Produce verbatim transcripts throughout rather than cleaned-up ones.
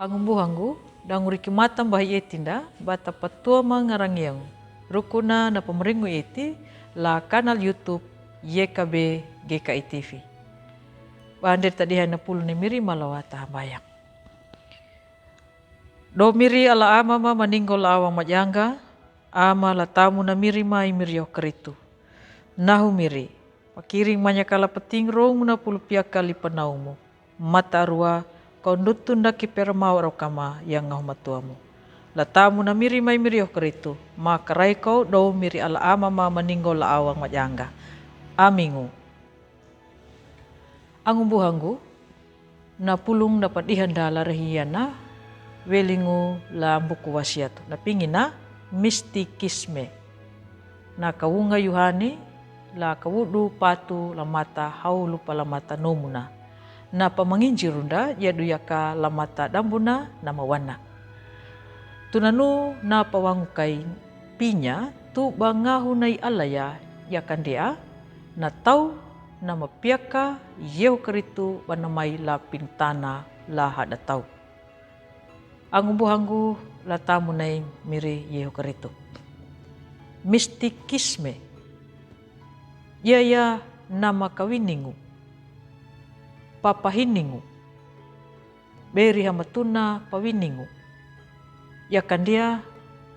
Angumbuhangu, danguriki matam bahi etinda, bata patua mangarangiangu. Rukuna na pamringu eti, la kanal YouTube Y K B G K I T V. Bander tadiha na pulu ni miri malawa tahambayang. Do miri ala ama ma maningo la awang majanga, ama la tamu na miri mai miri yo keritu. Nahu miri, pakiring manyakala peting rong na pulu piakali panaumu. Mata rua, kau nutun daki permau rokama yang ngahu matuamu. La tamu na miri mai miri yo keritu, ma karai kau do miri ala ama ma maningo la awang majanga. Amingu. Angumbuhangu, na pulung na padihanda la rahiana, welingu la buku wasiatu, na pingina mistikisme. Na kawunga Yuhani, la kawudu patu la mata hau lupa la mata nomuna. Na pamanginjirunda, yadu yaka la mata dambuna, na mawana. Tunanu na pawangukai pinya, tu bangahu nai alaya, yakandea, na tau, na mapiaka, Yehu Keritu banamai la pintana la hada tau. Angumbuhangu la tamu nai miri Yehu Keritu. Mistikisme. Yaya na makawiningu. Papahiningu. Beri hamatuna pawiningu. Yakandia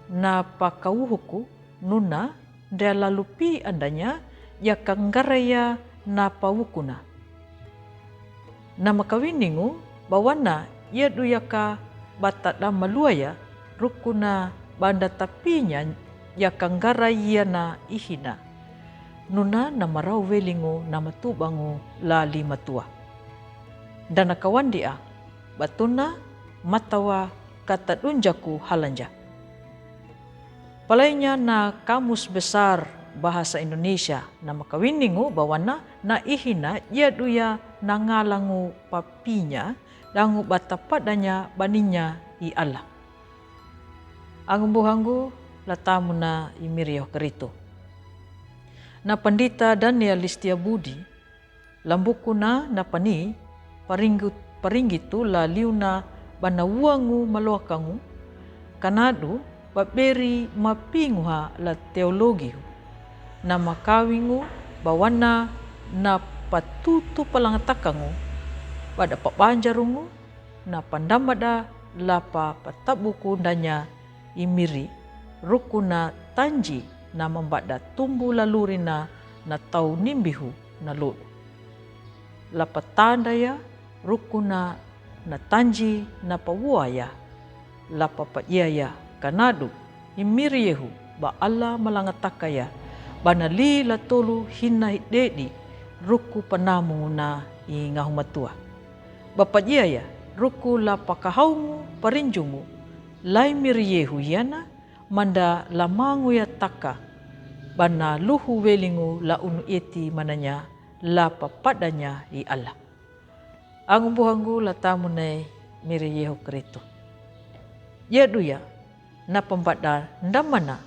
na pakawuhuku nuna ndia lalupi andanya yakangaraya na pawukuna. Na makawiningu bawana yadu yaka bata damaluaya rukuna banda tapinya yakangaraya na ihina. Nuna na marau welingu na matubangu la li matua. Dana kawandia, batuna, matawa kata dunjaku halanja. Palainya na Kamus Besar Bahasa Indonesia na makawiningu bawana na ihina yaduya na ngalangu papinya dangu bata padanya baninya i Allah. Angumbuhangu la tamu na i miri Yehu Keritu. Na pandita Daniel Listiabudi, lambukuna na pani, paringgu-, paringgitu la liuna banawuangu maloakangu, kanadu baberi mapinguha la teologihu. Na makawingu bawana na patutu palangatakangu, bada pabanjarungu, na pandamada la pa patabuku ndanya i miri, rukuna tanji na mambada tumbu lalurina na tau nimbihu na lodu. La patandaya rukuna na tanji na pawuaya. La papajiaya kanadu i miri Yehu ba Allah malangatakaya bana li la tolu hina hidedi ruku panamungu na i ngahu matua. Bapajiaya ruku la pakahaungu parinjungu lai miri Yehu yana manda la manguya taka bana luhu welingu la unu eti mananya la papadanya i Allah. Angumbuhangu la tamu nai miri Yehu Keritu. Yaduya na pambada ndamana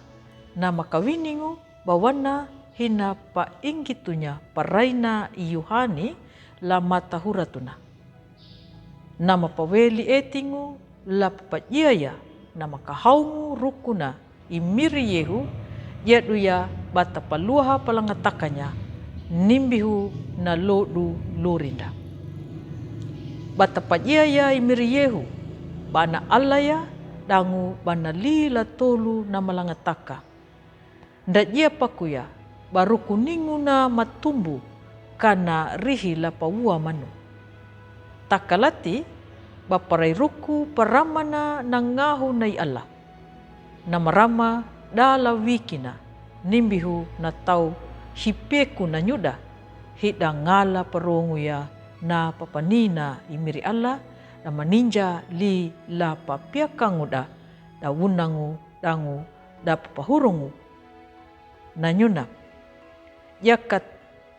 na makawiningu bawana hina painggitunya paraina i Yuhani la matahuratuna. Na mapaweli etingu la papajiaya na makahaungu rukuna i miri Yehu yaduya bata paluaha palangatakanya nimbihu na lodu lurinda. Bata pajiaya i miri Yehu bana alaya dangu bana li la tolu na malangataka. Ndajia pakuya ba rukuningu na matumbu kana rihi la pawua manu. Takalati ba parai ruku paramana na ngahu nai Allah. Na marama dala wikina nimbihu na tau hipeku na nyuda hida ngala paronguya na papanina i miri Allah na maninja li la papiakanguda da wunangu dangu da papahurungu. Na nyuna. Yaka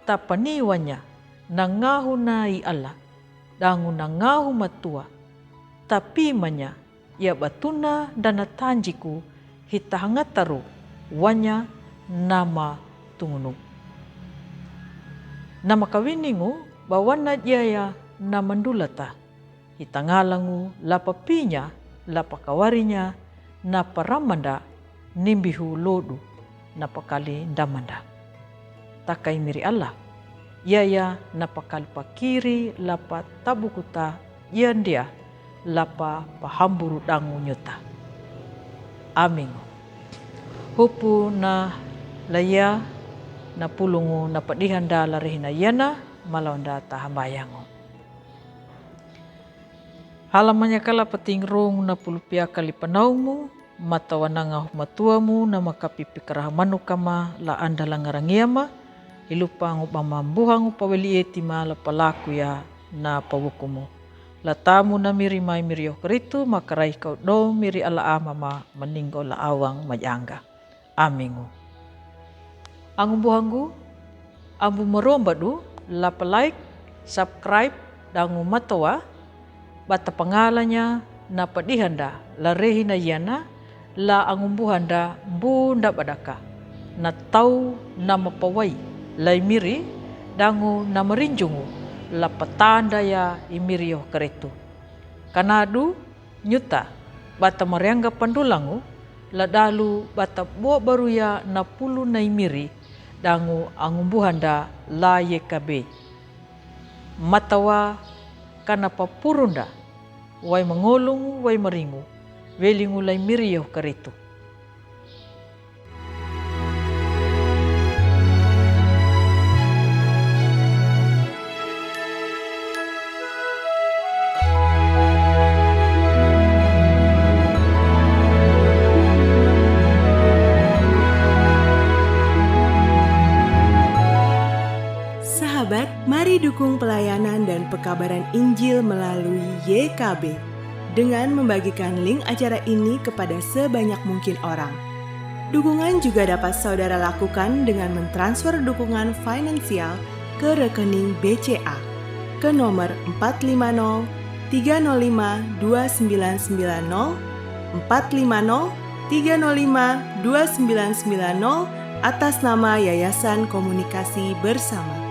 tapaniwanya na ngahu na i Allah dangu na ngahu matua. Tapi manya ya batuna dana tanjiku hita hangataru wanya nama tungunu. Nama kawiningu bawana jaya na mandulata. Hitangalangu la papinya, la pakawarinya, na paramanda, nimbihu lodu, na pakali ndamanda. Takai miri Allah, ia ia na pakali pakiri la patabukuta ia ndia la pa pahamburu dangu nyuta. Amingu. Hupu na la ia na pulungu na padihanda la rehina iana, malonda tahambayangu. Halamanya kala pating rung na pulupia kali panaumu, matawa nanga humatuamu na makapipi karaha manukama la anda la ngarangiama, ilupangu bamambuhangu paweli etima la palakuya na pawukumu. La tamu na miri mai miri oh karitu makarai kau do miri ala amama maningo la awang majanga. Amingu. Angumbuhangu, ambu maromba du, la pa like, subscribe, dangu matawa, bata pangalanya na padihanda, la rehina iana, la angumbuhanda mbunda badaka, na tau na mapawai, la imiri, dangu na marinjungu, la patanda ya imiri oh karetu. Kanadu, nyuta, bata marianga pandulangu, la dalu bata bua baruya na pulu na imiri, dangu angumbuhanda la yekabe. Matawa kana papurunda, wai mangolungu, wai maringu, welingu la imiri oh karetu. Sahabat, mari dukung pelayanan dan pekabaran Injil melalui Y K B dengan membagikan link acara ini kepada sebanyak mungkin orang. Dukungan juga dapat saudara lakukan dengan mentransfer dukungan finansial ke rekening B C A ke nomor empat lima nol tiga nol lima dua sembilan sembilan nol, empat lima nol tiga nol lima dua sembilan sembilan nol, atas nama Yayasan Komunikasi Bersama.